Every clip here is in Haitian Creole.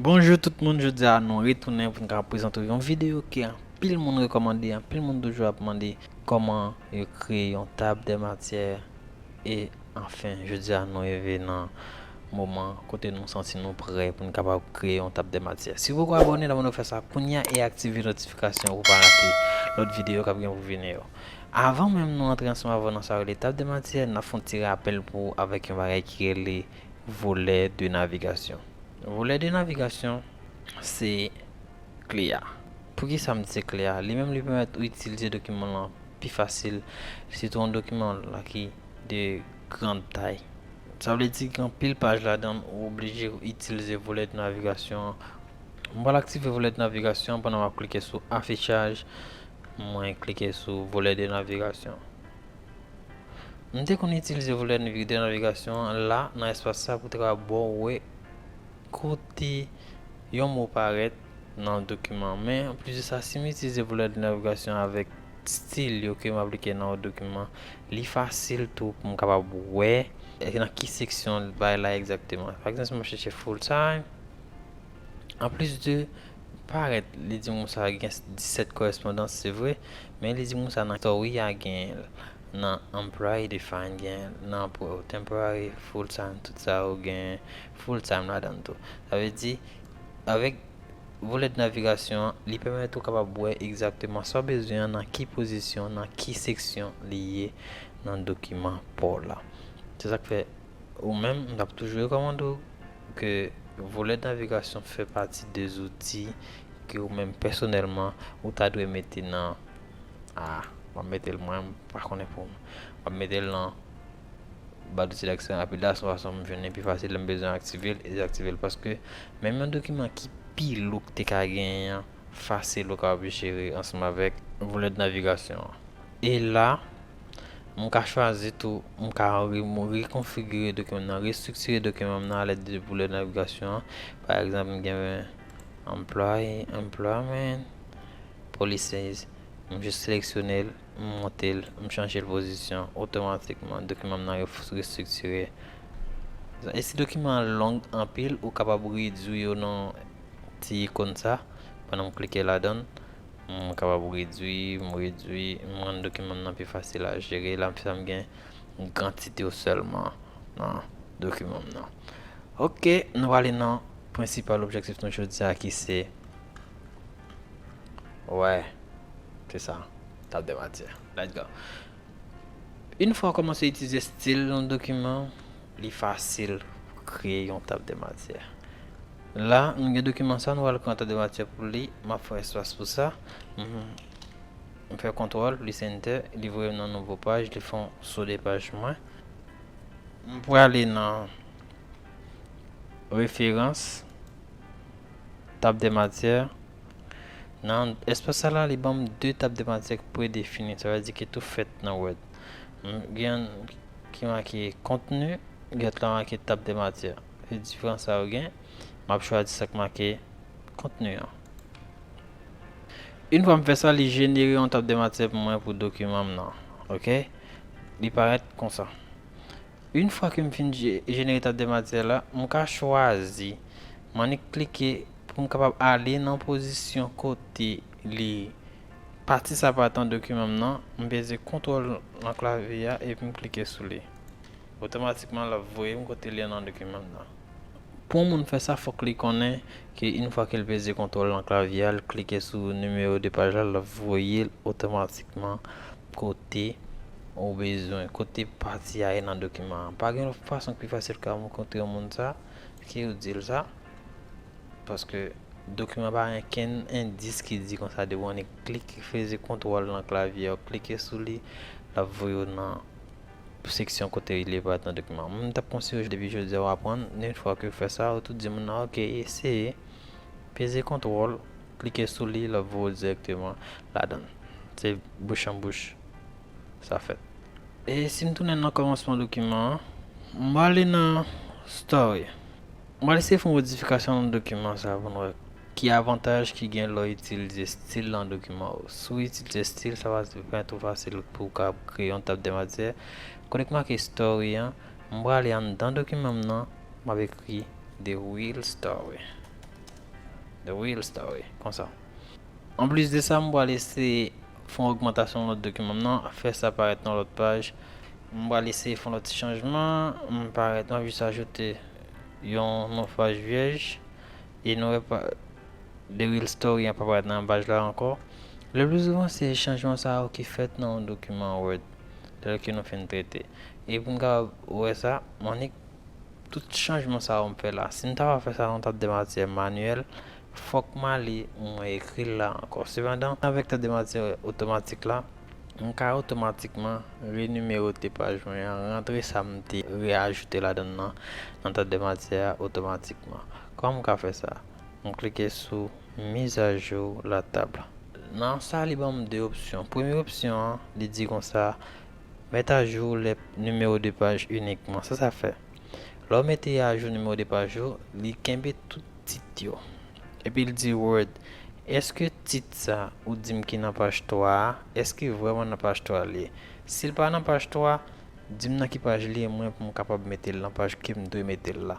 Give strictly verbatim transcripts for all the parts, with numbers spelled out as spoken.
Bonjou tout moun, jodi a nou retounen pou n ka prezante yon videyo ke anpil moun rekòmande, anpil moun toujou ap mande kòman yo kreye yon tab de matyè. E anfen, jodi a nou rive nan moman kote nou santi nou prè pou n kapab kreye yon tab de matyè. Si w poko abòne, abòne fè sa kounye a e aktive notifikasyon pou w pa rate lòt videyo k ap gen pou vini yo. Avan menm nou antre ansanm avè w nan sa yo rele tab de matyè, n ap fè yon ti rapèl pou w avèk yon bagay ki rele volè de navigasyon. Volè de navigasyon, se kle a. Poukisa m di se kle a? Li menm li pèmèt ou itilize dokiman lan pi fasil, sitou yon dokiman la ki de gran tay. Sa vle di gen anpil paj ladan l, ou oblije itilize volè de navigasyon an. M pral aktive volè de navigasyon pandan m ap klike sou afichaj. Mwen klike sou volè de navigasyon. M te konn itilize volè de navigasyon an la, nan espas sa, pou te ka ba w wè kote yon mo parèt nan dokiman. Men, anplis de sa, si m itilize volè de navigasyon avèk stil yo ke m aplike nan yon dokiman, li fasil tou pou m kapab wè nan ki seksyon bagay la egzakteman. Pa egzanp, si m ap chèche full time, anplis de parèt, li di m konsa gen disèt korespondans, se vre, men li di m konsa nan story a gen nan employee define gen nan temporary, full time, tout sa yo gen full time ladan l tou. Sa vle di, avèk volè de navigasyon an, li pèmèt ou kapab wè egzakteman sa w bezwen an, nan ki pozisyon, nan ki seksyon li ye nan dokiman pa w la. Se sa k fè ou menm, m t ap toujou rekòmande w ke volè de navigasyon fè pati de zouti ke ou menm pèsonèlman ou ta dwe mete nan, a, m ap mete l mwen, m pa konnen pou m, m ap mete l nan ba zouti dakse rapid la, se yon fason m jwenn li pi fasil, lè m bezwen aktive l, e aktive l. Paske menm yon dokiman ki pi lou k te ka genyen an, fasil ou kapab jere ansanm avèk volè de navigasyon an. E la, m ka chwazi tou, m ka re-, rekonfigire dokiman nan, restriktire dokiman m nan alèd de volè de navigasyon an. Pa egzanp, m gen employee, employment, policies. M jis seleksyone l, m monte l, m chanje l pozisyon, otomatikman dokiman m nan re-, restriktire. E si dokiman an long anpil, ou kapab redwi yo nan ti ikòn sa, pandan m klike ladan l. M kapab redwi, m redwi, m rann dokiman m nan pi fasil a jere. La, m fè sa m gen kantite yo sèlman nan dokiman m nan. Ok, nou prale nan prensipal objektif nou jodi a ki se, wè, se sa, tab de matyè. Let's go. Yon fwa w kòmanse itilize stil nan dokiman, li fasil kreye yon tab de matyè. La, nou gen dokiman sa, nou pral kreye yon tab de matyè pou li. M ap fè espas pou sa. M, m fè kontwòl plis enter, li voye m nan nouvo paj, li fè yon so de paj mwen. M prale nan referans, tab de matyè. Nan espas sa la, li ban m de tab de matyè ki predefini, sa vle di ki tou fèt nan Word. M, gen ki make kontni, gen lòt la make tab de matyè. Se diferans sa yo gen. M ap chwazi sa k make kontni an. Yon fwa m fè sa, li jenere yon tab de matyè pou mwen pou dokiman m nan. Ok? Li parèt konsa. Yon fwa ke m fin je-, jenere tab de matyè la, m ka chwazi, m annik klike pou m kapab ale nan pozisyon kote li, pati sa parèt nan dokiman m nan, m peze kontwòl nan klavye a epi m klike sou li. Otomatikman, l ap voye m kote li ye nan dokiman m nan. Pou yon moun fè sa, fòk li konnen ke yon fwa ke l peze kontwòl nan klavye a, l klike sou nimewo de paj la, l ap voye l otomatikman kote ou bezwen, kote pati a ye nan dokiman an. Pa gen lòt fason ki pi fasil ke w montre yon moun sa, ke w di l sa, paske dokiman pa gen kenn endis ki di konsa depi w annik klik, peze kontwòl nan klavye a, w klike sou li, l ap voye w nan seksyon kote li parèt nan dokiman. Mwen, m t ap konseye w depi jodi a w aprann, yon fwa ke w fè sa, ou tou di moun nan, ok, eseye, peze kontwòl, klike sou li, l ap voye w dirèkteman ladan l. Se bouch an bouch, sa fèt. E si m tounen nan kòmansman dokiman an, m ale nan story. M pral eseye fè yon modifikasyon nan dokiman sa pou n wè ki avantaj ki gen lè w itilize stil nan dokiman ou. Si w itilize stil, sa va pèmèt ou fasil pou w ka kreye yon tab de matyè. Kote k make story an, m prale anndan dokiman m nan, m ap ekri The Real Story. The Real Story, konsa. Anplis de sa, m pral eseye fè yon ogmantasyon nan lòt dokiman m nan, fè sa parèt nan lòt paj. M pral eseye fè yon lòt ti chanjman, m parèt, m ap jis ajoute yon non paj vyèj, e nou wè pa, The Real Story an pa parèt nan paj la ankò. Le pli souvan, se chanjman sa yo ki fèt nan yon dokiman Word, lè ke nou fin trete. E pou n kapab wè sa, m annik tout chanjman sa yo m fè la. Si m ta va fè sa nan tab de matyè manyèl, fòk m ale mwen ekri l la ankò. Sepandan, avèk tab de matyè otomatik la, m ka otomatikman renimewote paj mwen an, rantre sa m te reajoute ladan l nan, nan tab de matyè a otomatikman. Kòman m ka fè sa? M klike sou Mise à jour la table. Nan sa, li ban m de opsyon. Premye opsyon an, li di konsa, Mettre à jour les numéros de page uniquement. Sa sa fè? Lè w mete ajou nimewo de paj yo, li kenbe tout tit yo. Epi l di Word, èske tit sa ou di m ki nan paj twa a, èske vrèman nan paj twa li ye? Si l pa nan paj twa, di m nan ki paj li ye, mwen, pou m kapab mete l nan paj ke m dwe mete l la.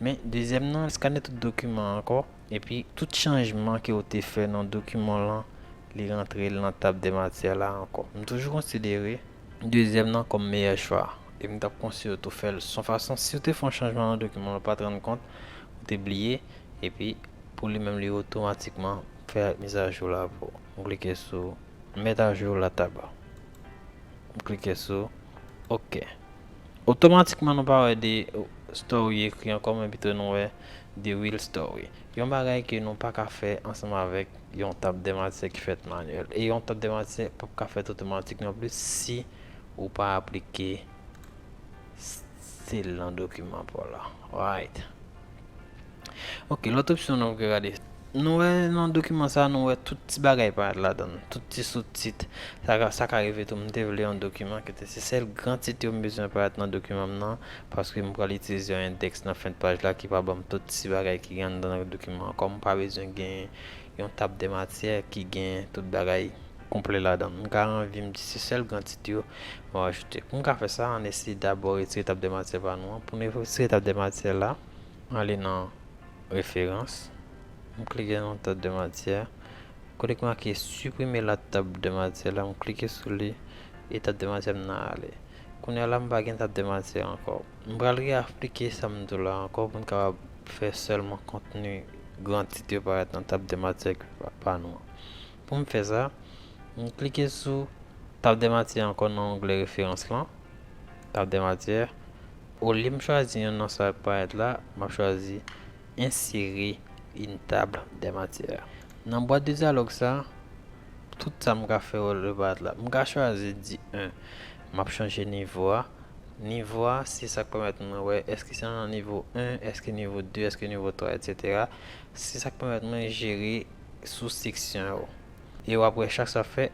Men, dezyèm nan, l eskane tout dokiman an ankò, epi tout chanjman ke w te fè nan dokiman lan, li rantre l nan tab de matyè la ankò. M toujou konsidere dezyèm nan kòm meyè chwa. E m t ap konseye w tou fè l. Se yon fason, si w te fè yon chanjman nan dokiman, ou pa t rann kont, ou te bliye, epi pou li menm, li otomatikman fè mizajou la pou ou. M klike sou Mettre à jour la table. M klike sou OK. Otomatikman, nou pa wè de story ekri ankò, men pito nou wè de real story. Yon bagay ke nou pa ka fè ansanm avèk yon tab de matyè ki fèt manyèl. E yon tab de matyè p ap ka fèt otomatik non plis si ou pa aplike stil nan dokiman pa w la. Right. Ok, lòt opsyon nou ka gade. Nou wè nan dokiman sa, nou wè tout ti bagay parèt ladan l, tout ti sou tit. Sa ka, sa ka rive tou, m te vle yon dokiman ki te se sèl gran tit yo m bezwen parèt nan dokiman m nan, paske m pral itilize yon endèks nan fen paj la ki pa ban m tout ti bagay ki gen anndan nan dokiman an. Kòm m pa bezwen gen yon tab de matyè ki gen tout bagay konplè ladan l. M ka anvi m di se sèl gran tit yo m ap ajoute. Pou m ka fè sa, ann eseye dabò retire tab de matyè pa nou an. Pou nou retire tab de matyè la, ann ale nan referans. M klike nan tab de matyè. Kote ki make supprimer la table de matière la, m klike sou li e tab de matyè m nan ale. Kounye a la, m pa gen tab de matyè ankò. M pral reaplike sa m di w la ankò pou n kapab fè sèlman kontni gran tit yo parèt nan tab de matyè ki pa, pa nou an. Pou m fè sa, m klike sou tab de matyè ankò nan onglè referans lan. Tab de matyè. Olye m chwazi yon nan sa k parèt la, m ap chwazi insérer une table de matière. Nan bwat de dyalòg sa, tout sa m ka fè olye parèt la. M ka chwazi di en. M ap chanje nivo a. Nivo a, se sa k pèmèt mwen wè èske se nan nivo en, èske nivo de, èske nivo twa, etsetera. Se sa k pèmèt mwen jere sou seksyon yo. E w ap wè chak sa fè,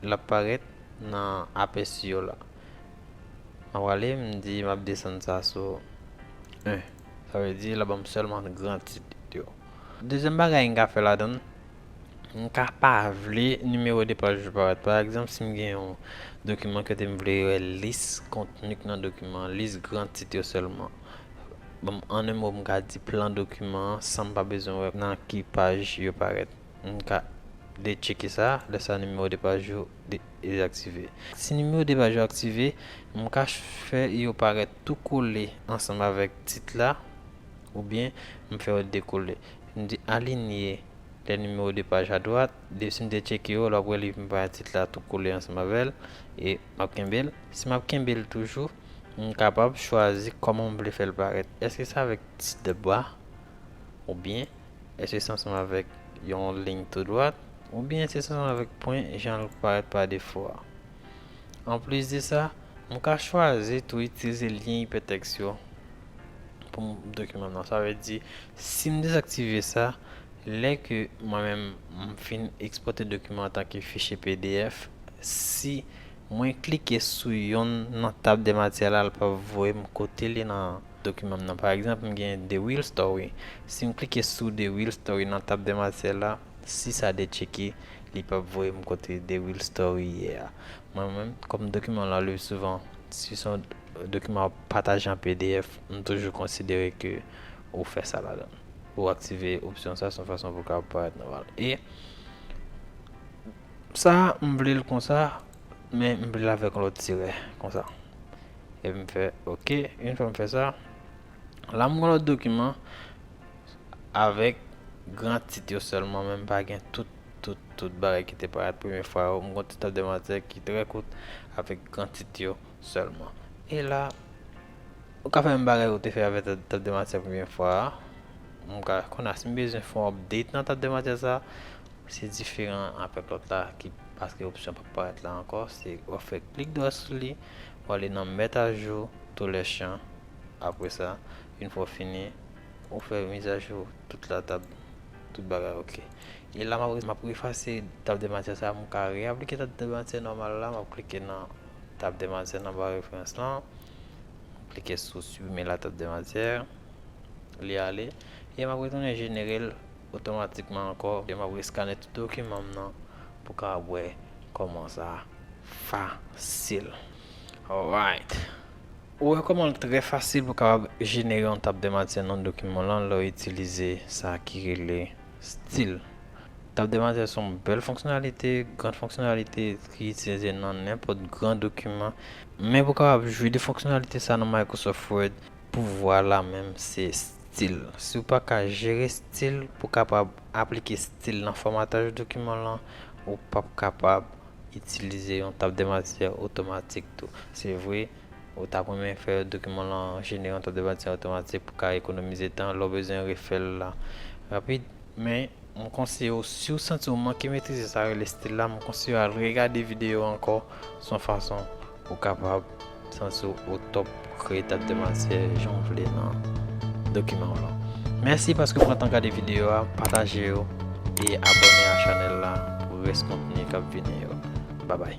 l ap parèt nan apèsi yo la. M ap prale, m di m ap desann sa sou en. Sa vle di l ap ban m sèlman gran tit yo. Dezyèm bagay m ka fè ladan l, m ka pa vle nimewo de paj yo parèt. Pa egzanp, si m gen yon dokiman kote m vle wè lis kontni k nan dokiman an, lis gran tit yo sèlman. Bon, an en mo, m ka di plan dokiman an san m pa bezwen wè nan ki paj yo parèt. M ka detcheke sa, lè sa nimewo de paj yo de-, dezaktive. Si nimewo de paj yo aktive, m ka ch-, fè yo parèt tou kole ansanm avèk tit la, oubyen m fè yo dekole. M di aligner les numéros de page à droite, de, si m detcheke yo, l ap wè li vin parèt tit la tou kole ansanm avè l, e m ap kenbe l. Si m ap kenbe l toujou, m kapab chwazi kòman m vle fè l parèt. Èske se avèk ti dwa, oubyen èske se ansanm avèk yon liy tou dwat, oubyen èske se ansanm avèk pwen jan l parèt pa defo a? Anplis de sa, m ka chwazi tou itilize lyen ipètèks yo pou m dokiman nan. Sa vle di, si m dezaktive sa, lè ke mwen menm m fin ekspòte dokiman an antanke fichye P D F, si mwen klike sou yonn nan tab de matyè la, l p ap voye m kote li nan dokiman m nan. Pa egzanp, m gen The Real Story. Si m klike sou The Real Story nan tab de matyè la, si sa detcheke, li p ap voye m kote The Real Story ye a. Mwen menm, kòm dokiman la, le souvan, si se yon dokiman w ap pataje an P D F, m toujou konsidere ke ou fè sa ladan l. Pou aktive opsyon sa, se yon fason pou l ka parèt nòmal. E sa, m vle l konsa, men m vle l avèk yon lòt tirè, konsa. Epi m fè OK. Yon fwa m fè sa, la m gen yon lòt dokiman avèk gran tit yo sèlman, men m pa gen tout, tout, tout bagay ki te parèt premye fwa yo. M gen yon ti tab de matyè ki trè kout avèk gran tit yo sèlman. E la, ou ka fè menm bagay ou te fè avèk tab, tab de matyè premye fwa a. M ka, kounye a, si m bezwen fè yon update nan tab de matyè sa, se diferan avèk lòt la, ki, paske opsyon p ap parèt la ankò. Se w ap fè klik dwat sou li, w ale nan mettre à jour tous les champs. Apre sa, yon fwa w fini, ou fè mizajou tout la tab, tout bagay OK. E la, m ap, m ap efase tab de matyè sa, m ka reaplike tab de matyè nòmal la, m ap klike nan tab de matyè nan ba referans lan, m klike sou supprimer la tab de matyè, li ale, e m ap retounen jenere l otomatikman ankò, e m ap reskane tout dokiman m nan pou ka wè kòman sa fasil. Alright. Ou wè kòman l trè fasil pou kapab jenere yon tab de matyè nan dokiman lan lè w itilize sa ki rele stil. Tab de matyè se yon bèl fonksyonalite, gran fonksyonalite ki itilize nan nenpòt gran dokiman. Men pou kapab jwi de fonksyonalite sa nan Microsoft Word, pouvwa la menm se stil. Si w pa ka jere stil pou kapab aplike stil nan fòmataj dokiman lan, ou p ap kapab itilize yon tab de matyè otomatik tou. Se vre, ou t ap renmen fè dokiman lan jenere yon tab de matyè otomatik pou ka ekonomize tan lè w bezwen refè l la rapid, men m konseye w, si w santi w manke metrize sa rele stil la, m konseye w al regade videyo ankò, se yon fason ou kapab santi w o top pou kreye tab de matyè jan w vle nan dokiman w lan. Mèsi paske w pran tan gade videyo a, pataje yo e abòne a chanèl la pou rès kontni k ap vini yo. Babay.